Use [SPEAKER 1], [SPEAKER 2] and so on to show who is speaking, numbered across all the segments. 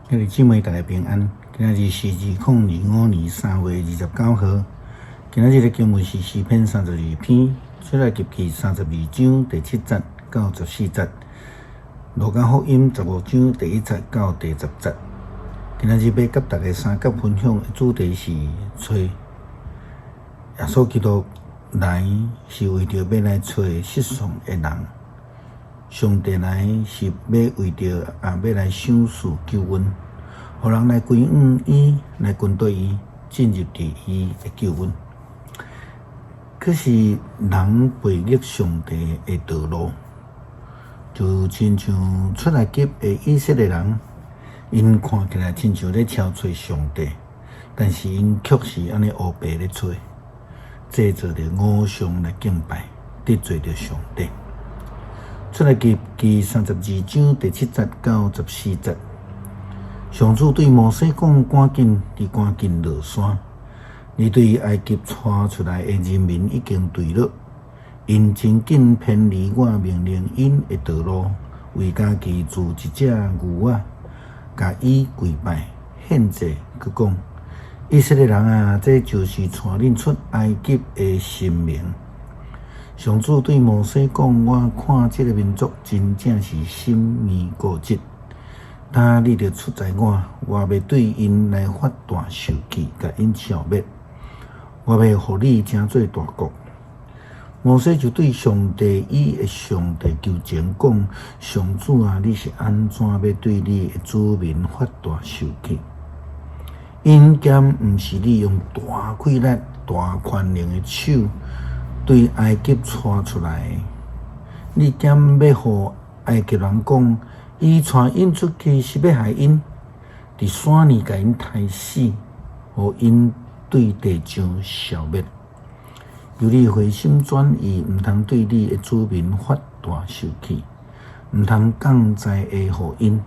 [SPEAKER 1] 兄弟姊妹，大家平安。今仔日是2025年3月29號。今仔日的經文是詩篇三十二篇，出埃及記三十二章第七節到十四節，路加福音十五章第一節到第十節。今仔日欲佮大家相佮分享的主題是揣耶穌基督來是為著欲來揣失喪的人。上帝來是欲為著啊，欲來賞賜救恩，予人來歸向伊，來跟隨伊，進入佇伊的救恩。可是人背逆上帝的道路，就親像出埃及的以色列人，𪜶看起來親像咧朝揣上帝，但是𪜶卻是按呢烏白咧揣，製造著偶像來敬拜，得罪著上帝。出埃及記三十二章第七節到十四節，上主對摩西講：趕緊，你趕緊落山！你對埃及帶出來的人民已經墜落，𪜶真緊偏離我命令𪜶的道路，為家己鑄一隻牛仔，共伊跪拜獻祭，閣講：以色列人啊，這就是帶恁出埃及的神明。上主對摩西講：我看這个民族真正是心硬固執，今你著出在我，我欲對𪜶來發大受氣，共𪜶消滅。我欲予你成做大國。摩西就對上帝伊的上帝求情講：上主啊，你是按怎欲對你的子民發大受氣？𪜶敢毋是你用大氣力、大權能的手對埃及帶出來的，你敢欲予埃及人講，伊帶𪜶出去是欲害𪜶，佇山裡共𪜶刣死，予𪜶對地上消滅。求你回心轉意，毋通對你的子民發大受氣，毋通降災禍予𪜶。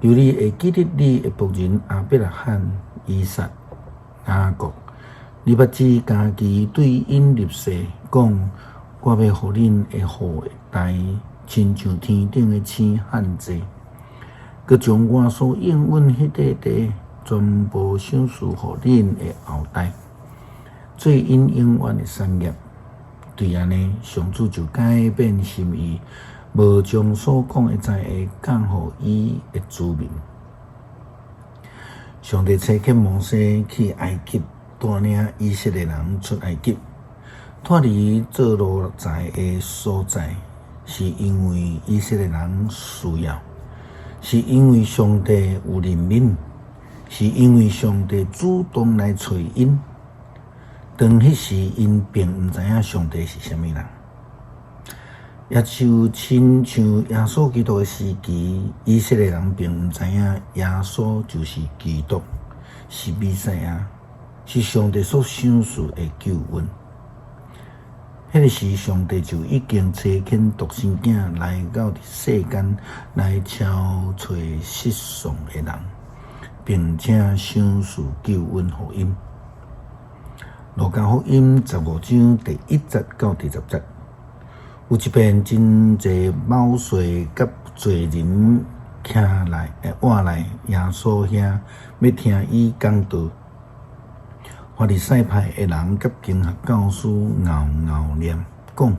[SPEAKER 1] 求你會記得你的僕人亞伯拉罕、以撒、雅各。你捌指家己對𪜶立誓，講：我欲予恁的後代親像天頂的星遐濟，閣將我所應允彼塊地全部賞賜予恁的後代，做𪜶永遠的產業。對按呢，上主就改變心意，無將所講的災禍降予伊的子民。上帝差遣摩西去埃及，帶領以色列人出埃及，脫離做奴才的所在，是因為以色列人需要，是因為上帝有憐憫，是因為上帝主動來揣𪜶。當彼時，𪜶並毋知影上帝是啥物人，也就親像耶穌基督的時期，以色列人並毋知影耶穌就是基督，是彌賽亞。是上帝所賞賜的救恩。彼个時，上帝就已經差遣獨生囝來到世間，來召揣失喪的人，並且賞賜救恩予𪜶。路加福音十五章第一節到第十節，有一遍真濟謀稅佮罪人徛來，倚來耶穌遐，欲聽伊講道。法利賽派的人佮經學教師拗拗念，講：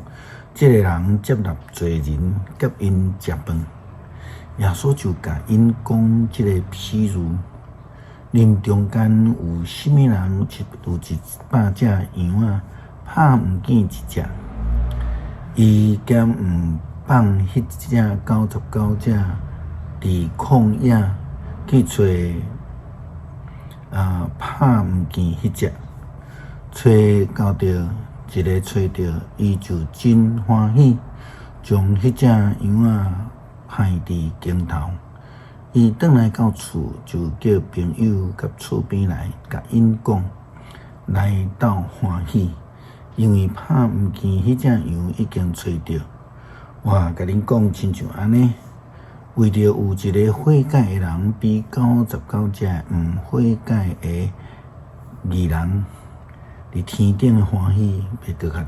[SPEAKER 1] 這个人接納罪人，佮𪜶食飯。耶穌就共𪜶講這个譬喻：恁中間有啥物人有100隻羊仔，拍毋見一隻，伊敢毋放彼隻99隻佇曠野去揣啊，拍毋見彼隻，揣到著一个揣著，伊就真歡喜，將彼隻羊仔刣佇肩頭。伊轉來到厝，就叫朋友佮厝邊來，共𪜶講：來鬥歡喜，因為拍毋見彼隻羊已經揣著。我共恁講，親像按呢。為著有一个悔改的人，比99隻毋悔改的義人，佇天頂的歡喜欲閣較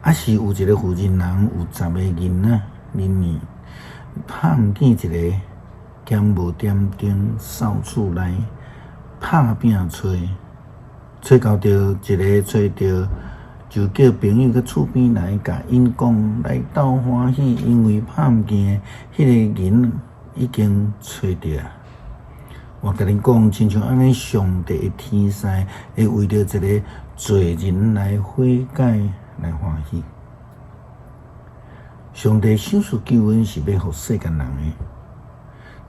[SPEAKER 1] 大。抑是有一个婦人人有十个銀仔，恁呢拍毋見一个，兼無點燈，掃厝內拍拚揣，揣到著一个揣著，就叫朋友佮厝邊來共𪜶講，來鬥歡喜，因為拍毋見彼个銀已經揣著啊！我共恁講，親像按呢，上帝的天使會為著一个罪人來悔改來歡喜。上帝賞賜救恩是欲予世間人的，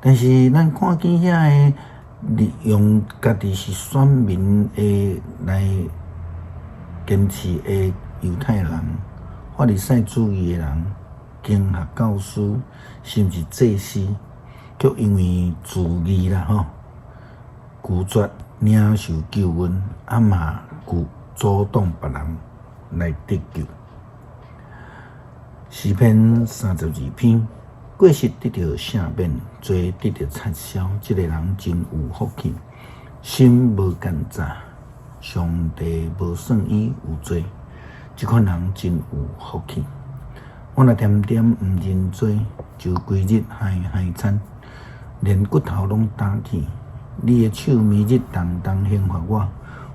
[SPEAKER 1] 但是咱看見遐个利用家己是選民的來堅持的猶太人、法利賽主義的人、經學教師，甚至祭司，卻因為自義啦吼，拒絕領受救恩，啊嘛拒阻擋別人來得救。詩篇32篇，過失得著赦免，罪得著擦銷，這个人真有福氣，心無奸詐，上帝無算伊有罪，這款人真有福氣。我若恬恬毋認罪，就規日害害慘，連骨頭攏焦去。你的手暝日重重刑罰我，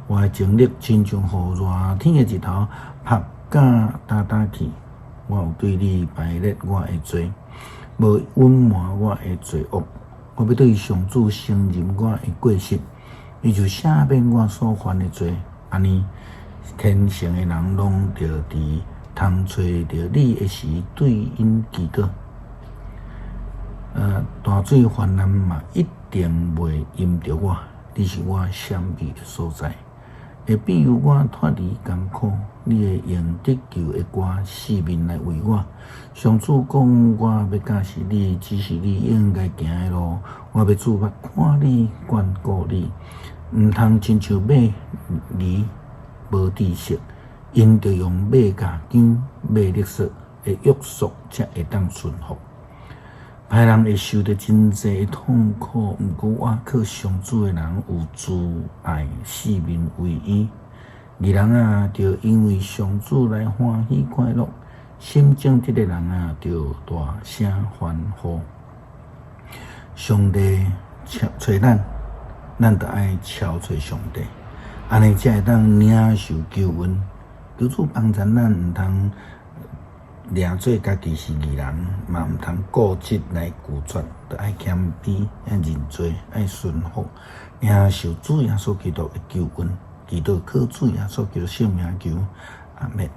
[SPEAKER 1] 我的精力親像予熱天的日頭曝甲焦焦去。我有對你排列我的罪，無隱瞞我的罪惡。我欲對上主承認我的過失，伊就赦免我所犯的罪。按呢，虔誠的人攏著佇通揣著你的時，對𪜶祈禱。大水泛濫嘛，一定袂淹著我。你是我閃避的所在，會庇佑我脫離艱苦。你會用得救的歌四面來圍我。上主講，我欲教示你，指示你應該行的路。我欲注目看你，眷顧你，毋通親像馬兒無知識，𪜶著用馬鉸鉗、馬勒索的約束，才會當順服。歹人會受著真濟的痛苦，毋過倚靠上主的人有慈愛四面圍伊。義人啊，著因為上主來歡喜快樂；心正直的人啊，著大聲歡呼。上帝揣咱，咱著愛超揣上帝，按呢才會當領受救恩。求主幫助咱，毋通掠做家己是義人，嘛毋通固執來拒絕，著愛謙卑，愛認罪，愛順服，領受主耶穌基督的救恩。祈禱靠主耶穌基督聖名求，阿們。